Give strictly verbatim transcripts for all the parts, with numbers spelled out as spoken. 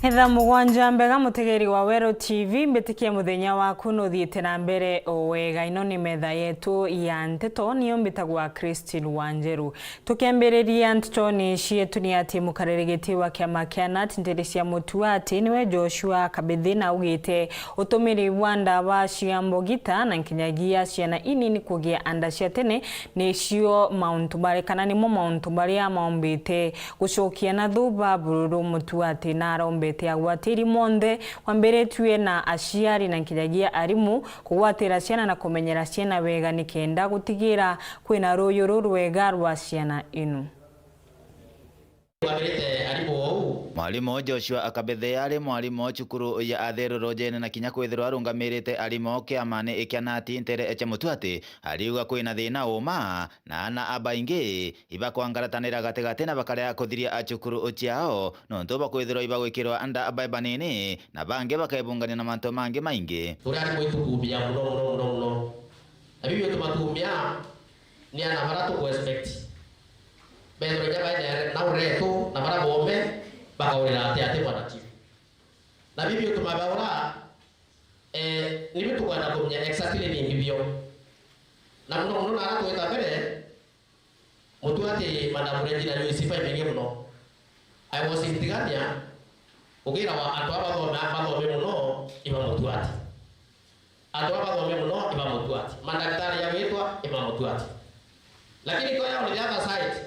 Metha mugwanja mbega, mutegeri wa Weru T V, mbitikie muthenya waku nuthiite na mbere o wega. Ino ni metha yetu ya nteto, niyo mbitagwa Christine Wanjeru. Tukiambiriria ntetoni cietu ni ati mukariri giti wa kiama kia nat nteere cia Mutuati niwe Joshua Kabithi na augite utumiri bwa ndawa cia mbogita na nkinyagia ciana inini kugia nda cia tene nicio mauntu bari, kana nimo mauntu baria maumbite gucokia na thuba bururu. Mutuati narombete agwatiri monthe kwambiritue na aciari na nkinyagia arimu kugwatira ciana na kumenyera ciana wega nikenda gutigira kwina ruyu rurwega rwa ciana inu. Wambirite arimu ou. Mwalimu Joshua Akabethe ari mwalimu o cukuru ya Athiru Rujene na kinya kwithirwa arungamirite arimu kiamani kia nat nteere cia Mutuati, ariuga kwina thina uma na ana abaingi ibakwangaratanira gatigati na bakarega kuthiria cukuru ciao nontu bwa kwithirwa ibagwikirwa nda bai banini na bangi bakebungania na mantu mangi maingi. Turi arimu itukumbia muno, muno, muno, muno. Na bibi utumatumia ni ana bara tuku expect. Bethirwe inya baina na uretu na bara boome bakaurira ati ati bwana chief. Na bibi utumabaura, eh, nibi tukwenda kumenya exactly ni mbibio. Na muno muno nara twita mbere, Mutuati Madam Regina Joyce bai bingi muno. I was in Tigania, ugira wa antu aba bathome, bathome muno, iba Mutuati. Antu aba bathome muno, iba Mutuati. Madaktari ya witwa, iba Mutuati. Lakini twaya on the other side,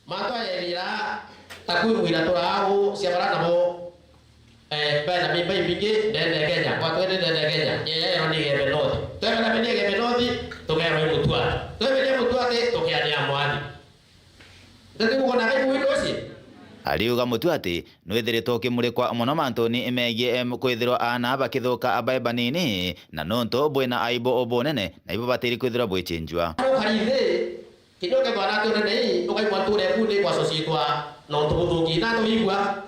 mantu ayethira takwimu iratura au cia bara nabo, eh, bena mimba imbingi ndene Kenya, kwa twende ndene Kenya, yeye yero ni Igembe North. Twebera ni Igembe North, tukerwa i Mutuati. Twebera Mutuati, tukiania Mwathi. Ndeto kuona kai kuwito uci. Ariuga Mutuati nwithiritwe ukimurikwa mono mantuni megie, em, kwithirwa aana bakithuka bai banini, na nontu bwina aibu bunene, na ibubatiri kwithirwa bwichinjua. Ukari nthi, kinya ukethwa na ati unene ii, ukaigua nture ku ni kwa society wa nontu buthuki. Na tuigua?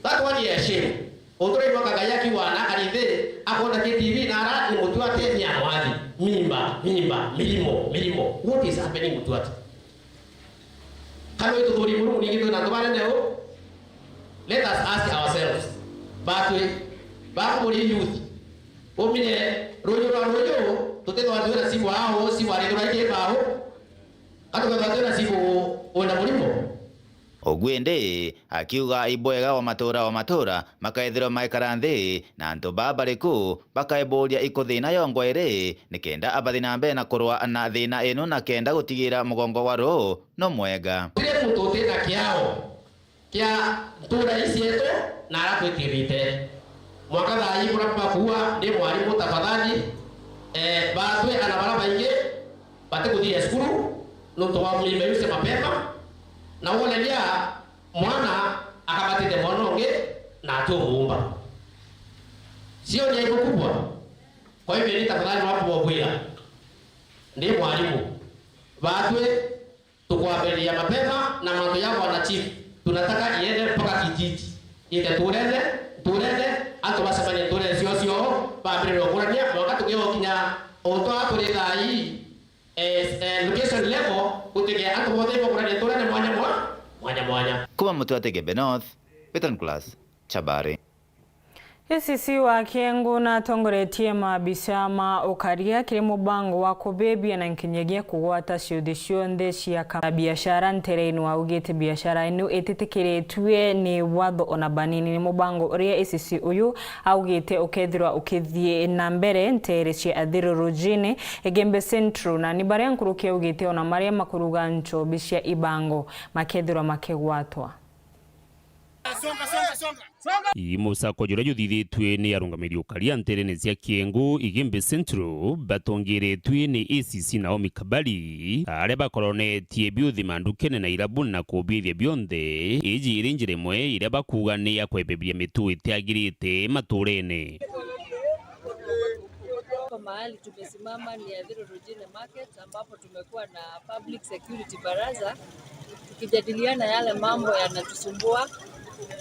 That one is a shame. Uturaigua Kagai akiuga na akari nthi, akwona ki T V na ara ni Mutuati ni a Mwathi. Mimba, mimba, mirimo, mirimo. What is happening Mutuati? Kana ituthuri Murungu ningi twina antu banene u? Let us ask ourselves. Batwi, baku muri youth. Umenye ruju rwa ruju, tutithwa twina sibu au, sibu arithirwa iki bau. Kana tukethwa twina sibu wina murimo. Ugu indi, akiuga ibwega o matura o matura, makaethirwa maikara nthi, na antu baa bari ku, bakaeburia iku thina yongwa iri, nikenda abathi na mbere na kurwa na thina inu na kenda gutigira mugongo wa ruu no mwega. Tire muntu utina kiao kia ntura ii cietu na ara twikirite. Mwanka thaa ii buria bakuua ndi mwarimu tafadhali, eh, batwi ana bara baingi batikuthiria cukuru nontu wa mimba iu cia mapema, na woneria mwana akabatithia mwana ungi na ati umuumba. Sio ni aibu kubwa? Kwa hivyo ni tafadhali waku wa bwira, ndi mwarimu, batwi tukwambiriria mapema na mantu ya bwana chief, tunataka iende mpaka kijiji, ite turene, turene, antu bacemanie nturene cio cio, bambirire ukurania, mwanka tukiwa kinya o twa turi thaa ii, eh, eh, location level, gutike antu bonthe ibakurania nturene mwanya mwa-, mwanya mwanya. Kuma Mutuati Igembe North, Peter Nicholas, Chabari. A C C wa Kiengu natongoretie maabisa ma ukaria kiri mubango wa kubibia na nkinyagia kugwata ciuthi cionthe cia ka-, biashara nteere ino. Augite biashara ino ititikiritue ni watho ona banini. Ni mubango uria A C C uyu augite ukethirwa ukithii na mbere nteere cia Athiru Rujini, Igembe Central, na ni baria nkuruki augite ona maria makuruga nchobi cia ibango makethirwa makigwatwa. Ii musako juria juthithitue ni arungamiri ukaria nterene cia Kiengu, Igembe Central, batongeretue ni A C C Naomi Kabari, aria bakoronetie biuthi mandukene na irabuni na kubiithia bionthe. Iji iri njira imwe iria bakuuga ni ya kwebebiria mitu itiagirite maturene. Mahali tumesimama ni Athiru Rujini Market, ambapo tumekuwa na public security baraza, tukijadiliana yale mambo yanatusumbua,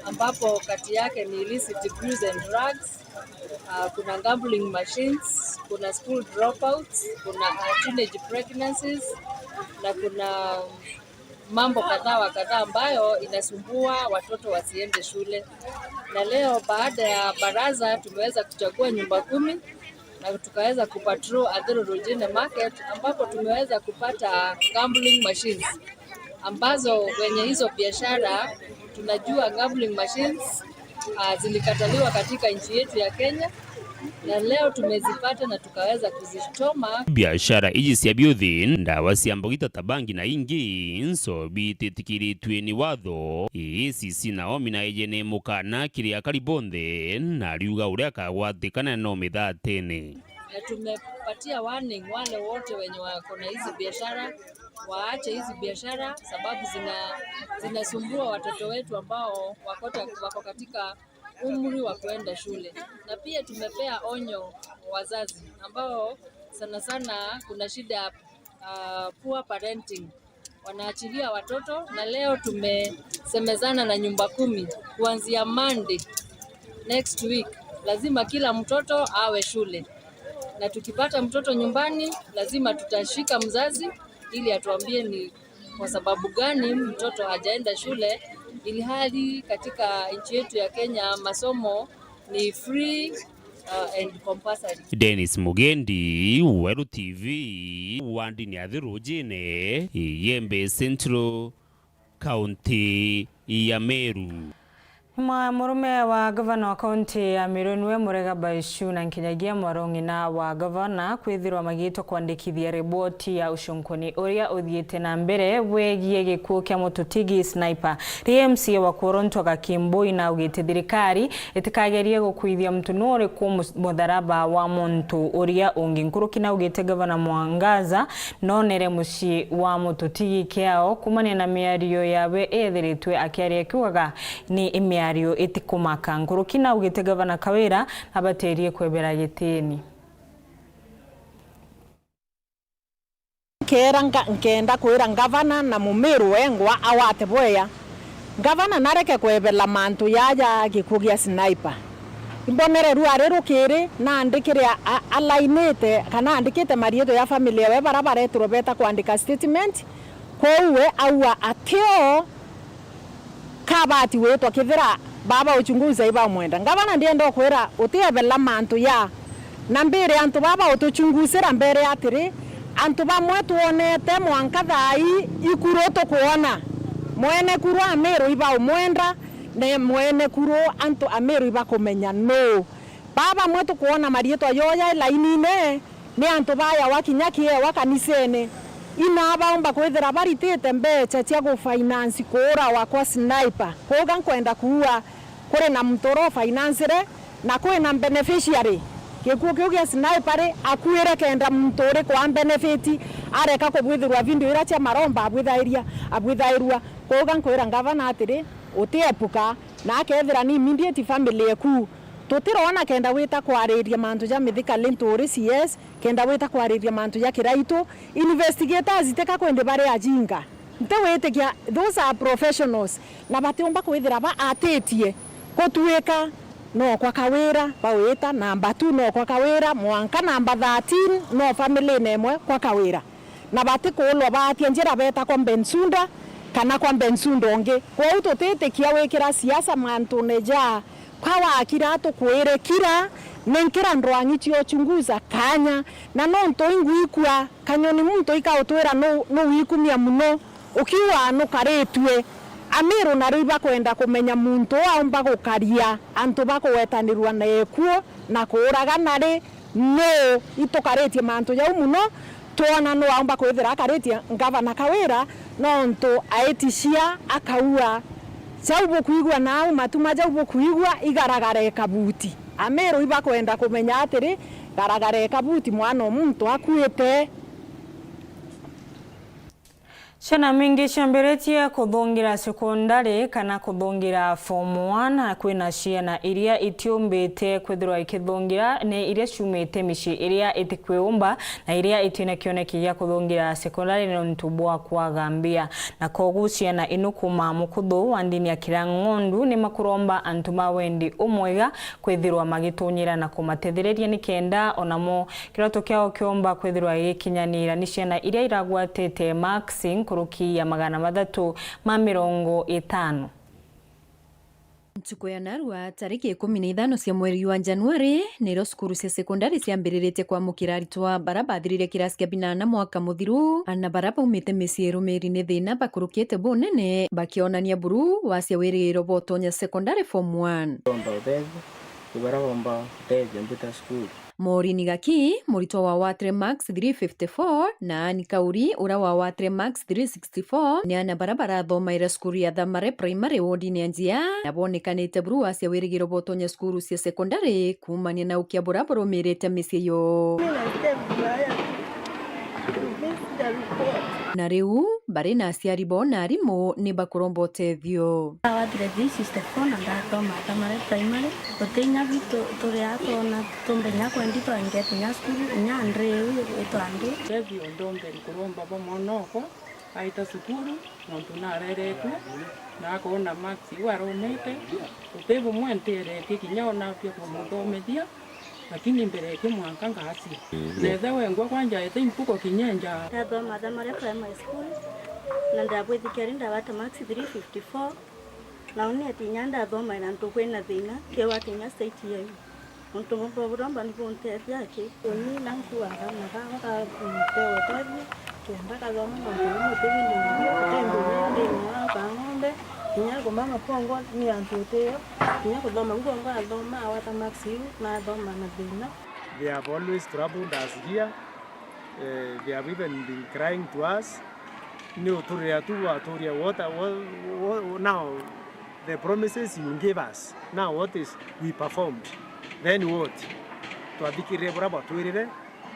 ambapo kati yake ni illicit brews and drugs, ah, kuna gambling machines, kuna school dropouts, kuna, ah, teenage pregnancies, na kuna mambo kadhaa wa kadhaa ambayo inasumbua watoto wasiende shule. Na leo baada ya baraza tumeweza kuchagua nyumba kumi na tukaweza kupatrol Athiru Rujine Market, ambapo tumeweza kupata gambling machines, ambazo wenye hizo biashara, tunajua gambling machines ah, zilikataliwa katika nchi yetu ya Kenya, na leo tumezipata na tukaweza kuzichoma. Biashara iji cia biuthi, ndawa cia mbogita ta bangi na ingi, ncobi ititikiritue ni watho. A C C Naomi na ije ni mukana kiri akari bonthe, na ariuga uria akagwatikana no mithatene. Na tumepatia warning wale wote wenye wako na hizi biashara, waache hizi biashara, sababu zina-, zinasumbua watoto wetu ambao wako ta-, wako katika umri wa kuenda shule. Na pia tumepea onyo wazazi ambao sana sana kuna shida ya, ah, poor parenting. Wanaachilia watoto, na leo tumesemezana na nyumba kumi, kuanzia Monday next week, lazima kila mtoto awe shule, na tukipata mtoto nyumbani, lazima tutashika mzazi ili atuambie ni kwa sababu gani mtoto hajaenda shule, ilhali katika nchi yetu ya Kenya masomo ni free, uh, and compulsory. Dennis Mugendi, Weru T V, wandini ya Thirujine, Igembe Central, kaunti ya Meru. Mwa-, murume wa gavana wa kaunti ya Meru niwe Murega Baishu, na nkinyagia mwarong'ina wa gavana kwithirwa magiitwa kwandikithia riboti ya ucunkuni uria uthiite na mbere bwegie gikuu kia mututigi Sniper. Ri M C A wa Kuoro Ntwaga Kimbui naugite thirikari itikagerie gukuithia muntu nu uriku mus-, mutharaba wa muntu uria ungi. Nkuruki naugite gavana Mwangaza nonere mucii wa mututigi kiao kumania na miario yawe ethiritwe akiaria akiugaga ni miario itikumaka. Nkuruki naugite gavana Kawira abatirie kwebera gitiini. Nkeera nga-, nkenda kwira ngavana na Mumiru wengwa agwate bwea. Ngavana nareke kwebela mantu jaja gikuu gia Sniper. Imbonere rua ri rukiri, naandikire a-, a-, alainite, kana aandikite mariitwa ya family yawe bara baretirwe beta kwandika statement. Kwou we auga atio kabati witwa kethira baba uchunguza ibamwenda. Ngavana, ndienda ukwira utiebela mantu ya na mbiri antu baba utuchungusira mbere atiri, antu bamwe twonete mwanka thaa ii ikuru tukwona. Mwene kuru Amiru ibaumwenda, na mwene kuru antu Amiru ibakumenya nuu. Baa bamwe tukwona mariitwa joja lainine, ni antu bayawa kinya kiewa kanisene. Ina baumba kwithira baritite mbecha cia gufinance kuurawa kwa Sniper. Kuuga nkwenda kuua kuri na muntu ura ufinancire, na kwina beneficiary. Gikuu kiu gia Sniper ri, akuire kenda muntu uriku a benefit areka kubwithirwa video ira cia maromba abwithairia, abwithairua. Kuuga nkwira ngavana atiri, utiepuka, na akethira ni immediate family eku. Tutirona kenda wita kwariria mantu ja Mithika Linturi C S, kenda wita kwariria mantu ja Kiraitu. Investigators tika kwindi bari ajinga. Nti witikia, those are professionals. Na batiumba kwithira baatitie gutuika no kwa Kawira, bawita number two no kwa Kawira, mwanka number thirteen no family-ine imwe kwa Kawira. Na batikuulwa baatia njira beeta kwa Bensouda kana kwa Bensouda ungi. Kwou tutitikia wikira siasa mantune ja kwa wakira tukwire kira, nenkira ndwang'i cia uchunguza kanya, na nontu ingwikua kanyoni muntu ikautwira nu-, nuwikumia muno, ukiuga nukaritue. Amiru nario ibakwenda kumenya muntu uu aumba gukaria antu bakugwetanirua na ekuo na kuuragana ri, nuu itukaritie mantu jau muno, twona nuu aumba kwithira akaritie ngavana Kawira, nontu aitishia akaua. Jau bukwigua nau, matuma jau bukwigua igaragara ikabuti. Amiru ibakwenda kumenya atiri, garagara ikabuti mwana o muntu akuite. Ciana mingi ciambiritie kuthungira sekondari kana kuthungira form one, na kwina ciana iria itiumbite kwithirwa ikithungira ni iria ciumite micii iria itikwiumba na iria itina kioneki gia kuthungira sekondari nontu bwa kwaga mbia. Na kogu ciana inu kuma mukuthu wa ndini ya Kirang'ondu ni makuromba antu ma wendi umwega kwithirwa magitunyira na kumatethereria nikenda onamo kiroto kiao kiomba kwithirwa gikinyanira. Ni ciana iria iragwatite marks nkuruki ya magana mathatu ma mirongo itano. Ntuku ya narua, tariki ikumi na ithano cia mweri jwa Januari, nirio cukuru cia sekondari ciambiriritie kwamukira aritwa bara bathiririe kirasi kia binana mwaka muthiru, na bara baumite micii irumiri ni thina bakurukite bunene, bakionania buru wacia wirigiro bwa utonya sekondari form one. Ndomba utethio, ibaria bomba utethio mbita cukuru. Maureen Gaki, muritwa wa Watire Max three fifty-four, na Anne Kauri, uria wa Watire Max three sixty-four, ni ana bara barathomaira cukuru ya Thamare Primary wodine ya Njia, na bonekanite buru wacia wirigiro bwa utonya cukuru cia sekondari kuumania na ukia bura burumirite micii yoo. Na riu, bari na aciari bo na arimu ni bakuromba utethio. Ndawathire three sixty-four na ndathoma Thamare Primary. Guti inya bitu turi a twona tumbe inya kwendi twangete inya cukuru, inya ndiri iu itwa ndu. Utethio ndombe nkuromba bwa mwana okwa aita cukuru, nontu nareretue na akoona marks iu aromete. Guti bumwe nteretie kinya ona bia kumuthomethia. Lakini mbere ya kimwanka ngacia. Mm. Nethe wengwa kwanja ete impuko kinya enja. Ndathoma Thamare Primary School, na ndabwithikari ndabata marks three fifty-four, na uni ati inya ndathomaira ntuku ina thina, keu ati inya state yeu. Untu bumwe buromba ni buntethia aki. Uni na nkuaga na gagwa ka nteo tethio, kenda kathoma nontu ni muti bindi nabio, uti ndugu indi inya ba ng'ombe, inya kumama kwongwa ni antu utio, inya kuthoma ku kwongwa athoma, awata marks iu, nathoma na thina. They have always troubled us here. Eh, they have even been crying to us. Ni uturira tu waturia, what, what, what, now the promises you gave us, now what is we performed? Then what? Twathikirire buria bwatwirire,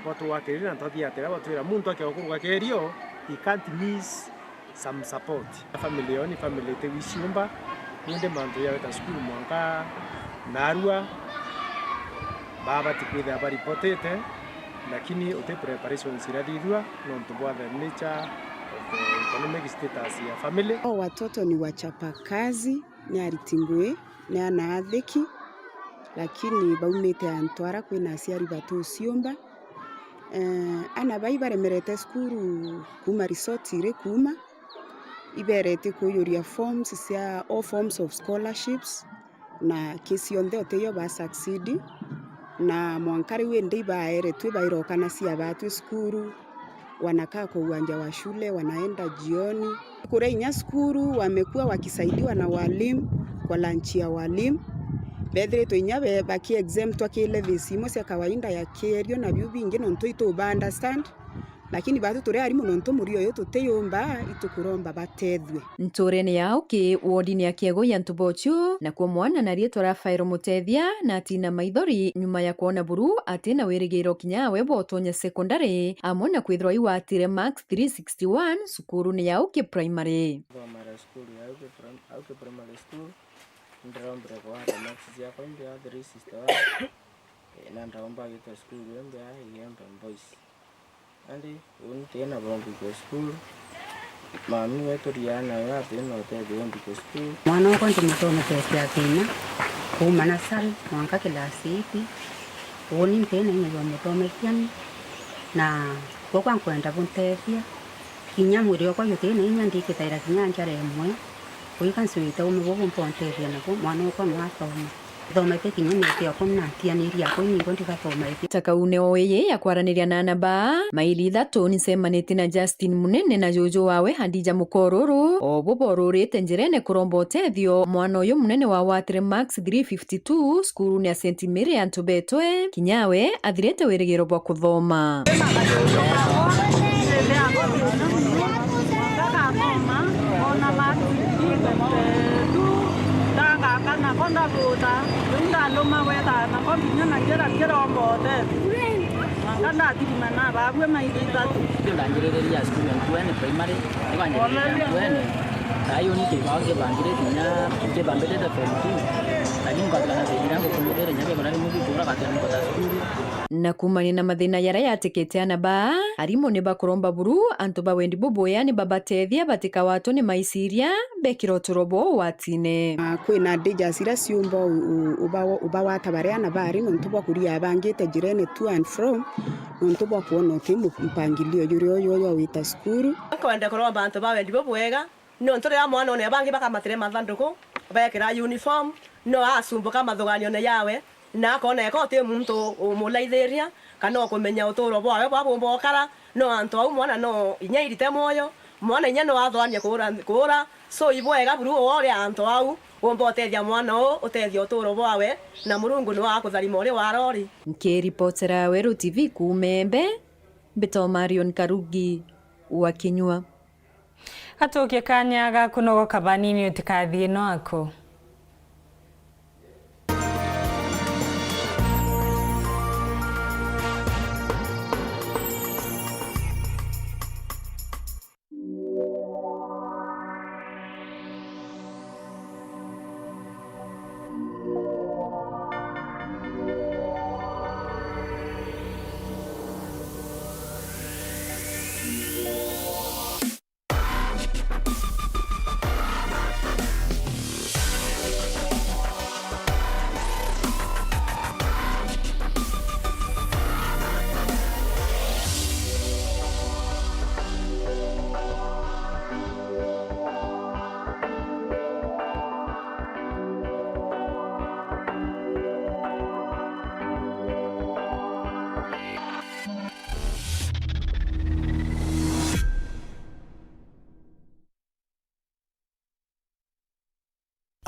bwatugwatirire na twathiatira bwatwira muntu akiga kuruga kerio, he can't miss some support. Family yao ni family iti gwiciumba, indi mantu ya gwita cukuru mwanka narua, babati kwithira baripotete, lakini uti preparations irathithua nontu bwa the nature of the economic status ya family. Hao watoto ni wachapa kazi, ni ariti ngui, ni ana athiki, lakini baumite antu ara kwina aciari batuciumba. Eh, ana bai baremerete cukuru kuuma resort iri kuuma, iberetie kuujuria forms cia all forms of scholarships, na ki cionthe utio ba succeed, na mwanka riu indi ibaeretue bairokana cia batwi cukuru, wanakaa kwa uwanja wa shule, wanaenda jioni. Kuria inya cukuru wamekuwa wakisaidiwa na walimu kwa lunch ya walimu. Bethiritwe inya be-, baki exemptwa ki levies imwe cia kawaida ya kierio na biu bingi nontu itu ba understand. Lakini batwi turi arimu nontu murio uyu tutiyumba, itukuromba batethue. Nturene ya Uki, wodini ya Kiego ya Ntubochu, nakuo mwana na riitwa Rafael Mutethia, na atina maithori nyuma ya kwona buru atina wirigiro kinya we bwa utonya sekondari, amwe na kwithirwa iwatire marks three sixty-one cukurune ya Uki Primary. Thomera cukuru ya Uki Prim-, Uki Primary School, ndirombire kwata marks ciakwa imbea three sixty-one. Eh, na ndaomba gwita cukuru imbea Igembe Boys. Andi, uni tina bombikwe cukuru. Mami wetu riana we atina utethio ombikwe cukuru. Mwana wakwa ndimuthomeketie athina, kuuma nasari mwanka class eight. Uni ntina inya ya umuthomethia ni, na gwakwa nkwenda buntethia. Kinya mwiri wakwa jutina inya ndikitaira kinya njara imwe. Uyu ka ncwite ume bubu mpontethia nabo, mwana wakwa no athome. Thomete kinya miaka ikumi na ntianirie akwa inyingo ndigathoma iti. Ta kaune o iji ya kwaraniria na ana baa, maili ithatu ni ncemanitie na Justin Munene na juju wawe Hadija Mukoruru, o bo borurite njirene kuromba utethio. Mwana uyu munene wa watire marks three fifty-two cukurune ya Saint Mary antu betwe, kinya we athirite wirigiro bwa kuthoma. Ndagathoma, ona marks tu, ndagaka nako ndabuta, riu ndanduma gweta nako nginya na njira kiromba utethio. Mwanka ndathirima na babue maili ithatu. Ndanjiririria cukuru ya Nkuene Primary, nibanjiririria Nkuene. Thayu ni kibao kibangirite kinya kibambite ta form two. Na kuumania na mathina jaria jatikite aana baa, arimu ni bakuromba buru antu ba wendi bubwega ni babatethia batikawatwe ni maiciria, bekira uturo bwao ugwatine. Ah, kwina dangers iria ciumba u-, u-, ubawa-, ubawata baria aana bari nontu bwa kuria abangite njirene to and from, nontu bwa kwona uti mu-, mpangilio juria uju uju wita cukuru. Nkwenda kuromba antu ba wendi bubwega, nontu riria mwana one bangi bakamatire mathanduku, bekira uniform, no acumbuka mathuganione yawe, na akona eka uti muntu umulaithiria, kana ukumenya uturo bwawe bwa bumba ukara, no antu au mwana no inya irite mwoyo, mwana inya no athoanie kuura, kuura, so ibwega buru uria antu au umba utethia mwana uu, utethia uturo bwawe, na Murungu niwe agakutharima uri warori. Nkiripotera Weru T V kuuma Embe, mbitwa Marion Karugi wa Kinyua. Gatukie kanya ga kunogoka banini, utikathie no aku.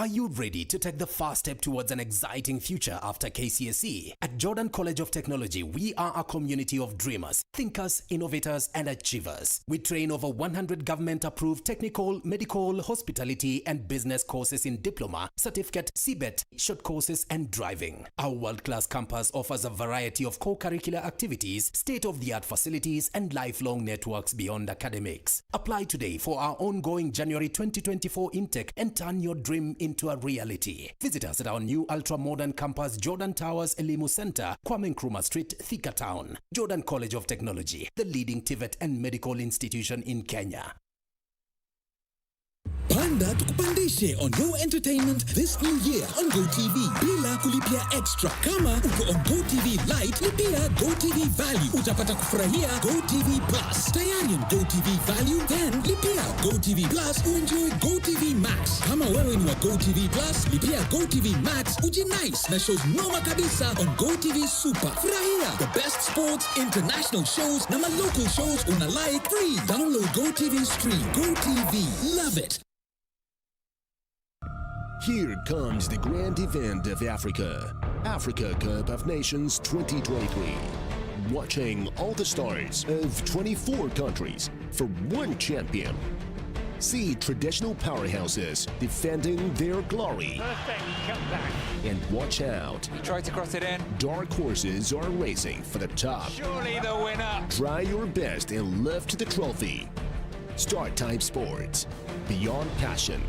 Are you ready to take the first step towards an exciting future after K C S E? At Jordan College of Technology, we are a community of dreamers, thinkers, innovators, and achievers. We train over one hundred government-approved technical, medical, hospitality, and business courses in diploma, certificate, C bett, short courses, and driving. Our world-class campus offers a variety of co-curricular activities, state-of-the-art facilities, and lifelong networks beyond academics. Apply today for our ongoing January twenty twenty-four intake and turn your dream into a reality. Visit us at our new ultra-modern campus, Jordan Towers Elimu Center, Kwame Nkrumah Street, Thika Town. Jordan College of Technology, the leading TVET and medical institution in Kenya. Panda tukupandishe on your entertainment this new year on Go T V bila kulipia extra. Kama uko on Go T V Lite, lipia Go T V Value, utapata kufurahia Go T V Plus. Tayari on Go T V Value? Then lipia Go T V Plus uenjoy Go T V Max. Kama wewe ni wa Go T V Plus, lipia Go T V Max ujinice na shows noma kabisa on Go T V Super. Furahia the best sports, international shows na ma local shows una like free. Download Go T V Stream. Go T V. Love it. Here comes the grand event of Africa, Africa Cup of Nations twenty twenty-three. Watching all the stars of twenty-four countries for one champion. See traditional powerhouses defending their glory. Perfect comeback. And watch out. He tried to cross it in. Dark horses are racing for the top. Surely the winner. Try your best and lift the trophy. Start Time Sports. Beyond passion.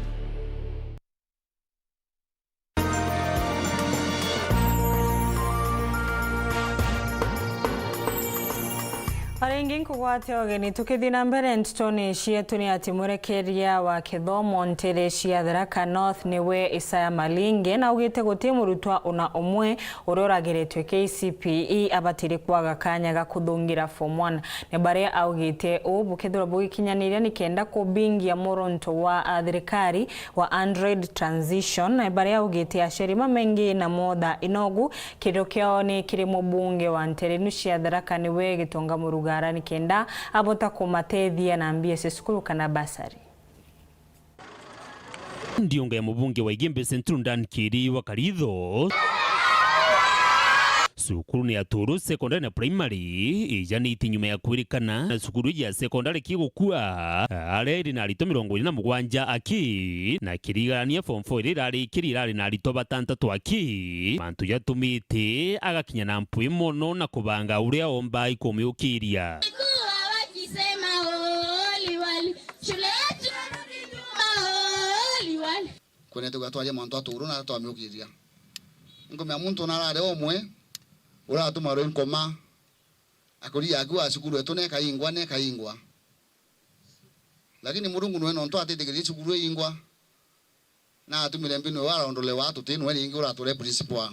O ringi nkugwate ugeni, tukithii na mbere ntutoni cietu, ni ati mwerekeria wa kithomo ntere cia Tharaka North niwe Isaya Malinge, na augite guti murutwa ona umwe uria uragiritwe K C P E abatiri kwaga kanya ga kuthungira form one. Ni baria augite uu bukethirwa bugikinyaniria ni kenda kubingia muronto wa, a, thirikari wa Android transition, na baria augite aciari bamengi na motha inogu, kirio kiao ni kiri mubunge wa ntere inu cia Tharaka niwe Gitonga Murugara ni kenda abota kumatethia na mbia cia cukuru kana bursary. Ndiunga ya mubunge wa Igembe Central Dan Kiri wa Karitho. Cukuru ni ya Turu Secondary na Primary, ijanitie nyuma ya kwirikana na cukuru iji ya secondary kigukua, aria iri na aritwa mirongo iri na mugwanja aki, na kirigarania form four iria irarikirie irari na aritwa batantatu aki. Mantu jatumite agakinya na mpwi mono na kubanga uria omba ikumiukiria. Walikuwa wakisema, "Oli, wali, shule yetu inarudi nyuma, oli, wali." Kwene tugatwaria mwantu aturu na twamiukiria. Nkumenya muntu narare umwe uratuma rwi nkoma, akuri yaku wa cukuru etu nekaingwa, nekaingwa. Lakini Murungu nwe nontu atitikirie cukuru iingwa, na atumire mbinu iwe arondolewa tuti nwe ringi urature principal.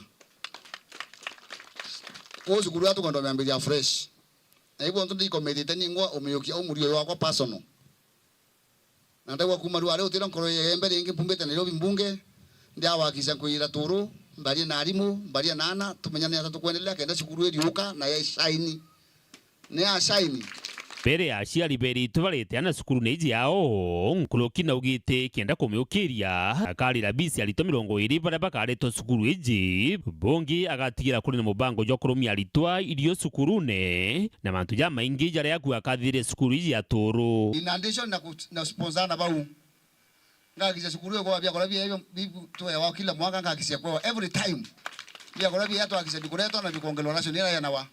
Kuu cukuru ya tukwenda miambiria fresh. Na ibu ntu ndikometite ningwa umiukia umurio wakwa personal. Na ndagwa kuma rua riu utira nkoro yegembe ringi mpumbite Nairobi mbunge, ndiawakisha nkwira turu, mbarie na arimu, mbarie na ana, tumenyane ata tukwendelea kenda cukuru iriuka na ya shine. Ni ya shine. Mbere ya aciari beritwe barite ana cukuru ni iji yao, nkuruki naugite kenda kumiukiria, akarira bisi aritwa mirongo iri baria bakaretwa cukuru iji. Bungi agatigira kuri na mubango jwa kurumia aritwa irio cukurune, na mantu jamaingi jaria aku akathire cukuru iji ya Turu. In addition na ku-, na sponsor na bau, ngakisha cukuru iyo kwa biakura bia bio bi-, twewa kila mwaka, ngakisha kwewa every time. Biakura bia twakisha bikuretwa na bikongelwa ration ira yenawa.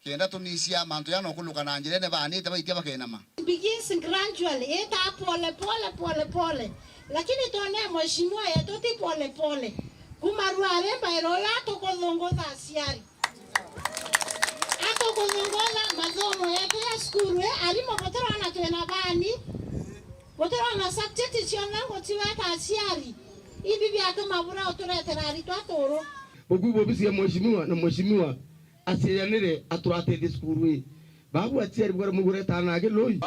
Kenda tunisia mantu jana ukuluka na njirene baanite baitia bakenama. It begins gradually, ita pole pole, pole pole. Lakini twone mheshimiwa yetu ti pole pole. Kuma rware mbairo ya tukuthungutha aciari. Atukuthungutha mathomo yetu ya cukuru, eh, arimu butirona twina bani. Butirona subject cionthe gutiweta aciari. Ibi biatuma bura uturetera aritwa Turu. Buku bobisi ya mheshimiwa na mheshimiwa aciaranire aturateithie cukuru ii. Babu aciari bwara mugureta ana age loi.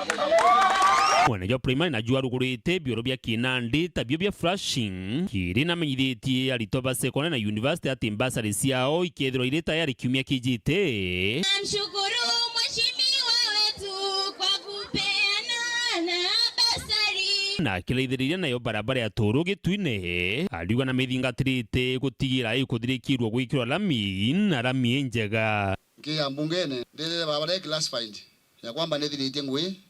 Mwana jwa primary na jwarugurite bioro bia kinandi tabio bia flashing, kiri namenyithitie aritwa ba secondary na university ati mbasari ciao ikethirwa iri tayari kiumia kijite. Namshukuru mheshimiwa wetu kwa kupeana na basari. Na akiraithiriria nayo barabara ya Turu Gitwine, ariuga na mithingatirite gutigira ikuthirikirwa gwikirwa lami na lami injega. Nkiya mbungene, ndithire barabara ii classified ya kwamba nithiritie ngui,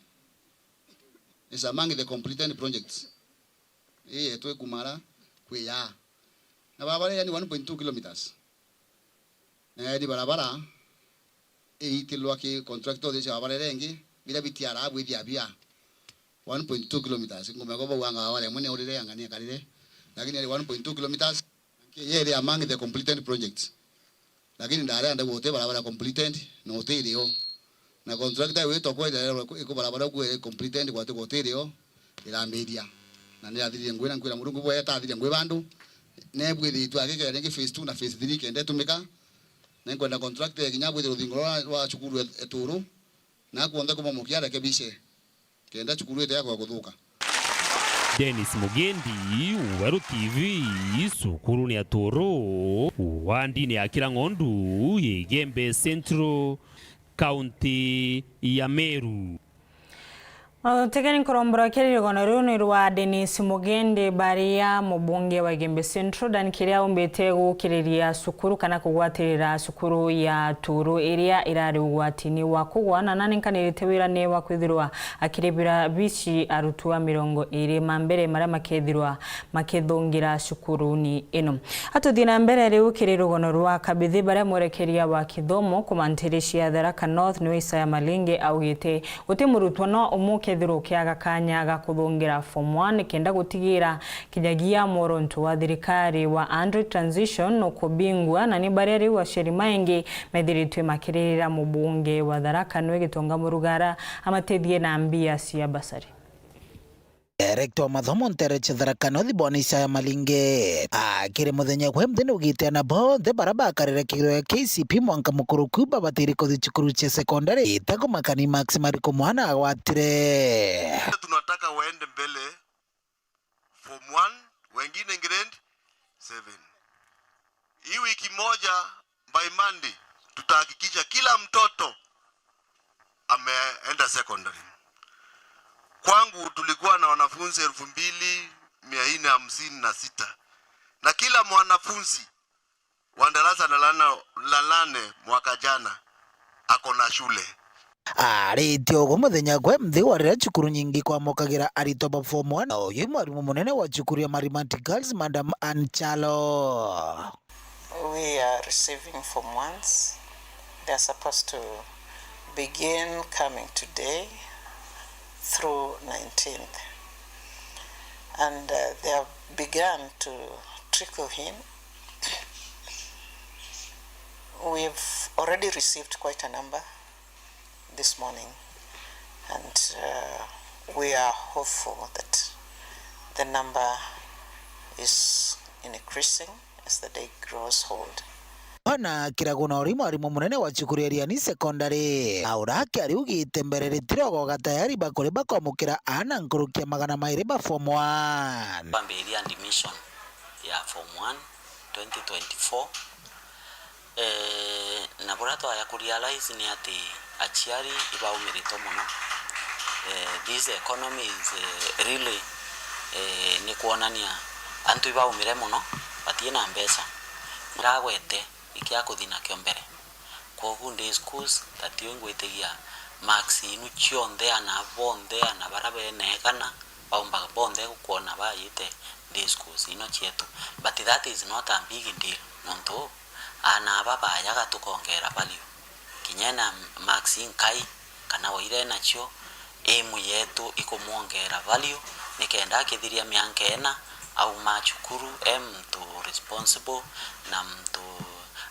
is among the completed projects. Ii yetu ikumara kwi ya. Na barabara ii yani one point two kilometers. Na yani barabara iitilwa ki contractor uthece barabara iria ingi, biria bitiara bwithia bia one point two kilometers. Ngumenya kwa bau anga barabara imwe ni urire anga ni akarire. Lakini yani one point two kilometers. Nki yeri among the completed projects. Lakini ndarenda gute barabara completed na utiri o. Na contractor witwa kwa ira iko barabara ku iri completed gwati gutiri o, irambiria. Na ni athirie ngwira nkwira Murungu bwe ta athirie ngwi bandu. Ne bwithitwe agikera ringi phase two na phase three kende tumika. Ne nkwenda contractor kinya bwithire ruthingo rwa, rwa cukuru e-, Eturu. Na kuonthe kumomokia arekebishe. Kenda cukuru ite yakwa kuthuka. Dennis Mugendi, Weru T V, cukuru ni Aturu, wandini ya Kirang'ondu, Igembe Central, kaunti ya Meru. Tegeni kurombora kiri rugono ruu ni rwa Dennis Mugendi, baria mubunge wa Igembe Central, Dan kiria umbite gukiriria cukuru kana kugwatirira cukuru ya Turu iria irari ugwatini wa kugwa, na nani nkanirite wira ni wa kwithirwa akiribira bici arutwa mirongo iri ma mbere maria makethirwa makithungira cukuruni ino. Atuthii na mbere riu kiri rugono rwa kabithi baria mwerekeria wa kithomo kumantiri cia Tharaka North niwe Isaya Malinge augite guti murutwa no umwe ukethirwa ukiaga kanya ga kuthungira form one kenda gutigira kinyagia mworonto wa thirikari wa Andrew Transition nukubingwa, na ni baria riu aciari maingi methiritwe makiririra mubunge wa Tharaka niwe Gitonga Murugara amatethie na mbia cia basari. Director wa mathomo ntere cia Tharaka North Bwana Isaya Malinge akiri muthenya gwe mthenya ugite ana bonthe bara bakarire kigiro ya K C P mwanka mukuru ku babatiri kuthi cukuru cia sekondari itakumakani Max Mariko mwana agwatire. Tunataka waende mbele form one, wengine grade seven. Hii wiki moja, by Monday, tutahakikisha kila mtoto ameenda secondary. Kwangu tulikuwa na wanafunzi elfu mbili mia nne hamsini na sita. Na kila mwanafunzi wa darasa la nane, la nane mwaka jana ako na shule. Aritie uguo muthenya gwe mthi wa riria cukuru nyingi kwamukagira aritwa ba form one, na uyu mwarimu munene wa cukuru ya Marimati Girls, Madam Ann Chalo. We are receiving form ones. They are supposed to begin coming today through nineteenth. And, uh, they have begun to Speak of him, we've already received quite a number this morning, and uh, we are hopeful that the number is increasing as the day grows old. Bwana Kiraguna uri mwarimu munene wa cukuru ya Riani Secondary, na ura akiariugite mbere ritirogoga tayari bakuri bakwamukira aana nkuruki ya magana mairi ba form one. Twambiriria admission ya form one twenty twenty-four, eh, na buria twaya ku realize ni ati aciari ibaumiritwe mono. Eh, this economy is, eh, really, eh, ni kwonania antu ibaumire mono, batina mbeca. Ndagwete ikia kuthi nakio mbere. Kwogu day schools, ta tio ingwitigia marks inu cionthe, ana bonthe, ana bara beneekana, baumbaga bonthe gukwona bayite day schools ino cietu. But that is not a big deal, nontu aana aba bayaga tukongera value. Kinya ena marks inkai, kana waire nacio, aim yetu ikumwongera value, nikenda akithiria mianka ena, auma cukuru e muntu responsible na muntu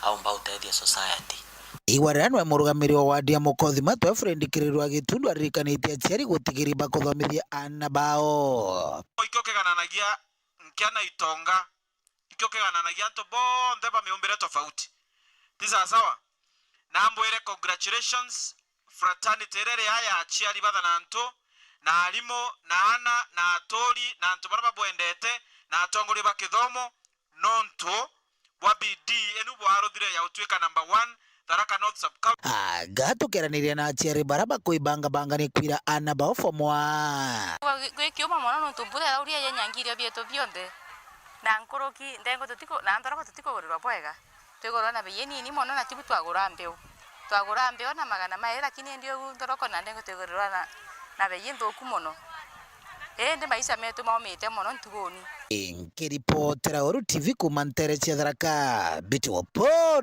aumba utethia society. Igwa riria nwe murugamiri wa wadi ya Mukothima, Twe Fred Kirirwa Gitundu aririkanitie aciari gutigiri bakuthomithia aana bao. Ikio kigananagia nkia na itonga, ikio kigananagia antu bonthe ba miumbire tofauti. Ti sawasawa? Na mbwire congratulations, fraternity iria iri aya, aciari ba thanantu, na arimu, na aana, na aturi, na antu baria babwendete, na atongoria ba kithomo, nontu bwa bidii inu bwaruthire ya utuika number one, Tharaka North Sub-County. Anga tukeraniria na aciari baria bakwibangabangania kwira aana bao form one. Gwi-, gwi kiuma mono nontu mbura irauria yenyangirie bietu bionthe, na nkuruki ndengu tutiku-, na nthoroko tutikugurirwa bwega. Twigurirwa na bei inini mono, na tibu twagura mbeu. Twagura mbeu na magana mairi, lakini indi ugu nthoroko na ndengu twigurirwa na, na bei inthuku mono. Indi maisha metu maumite mono ntuguni. Nkiripotera Uru T V kuuma ntere cia Tharaka, Biti wa Paul.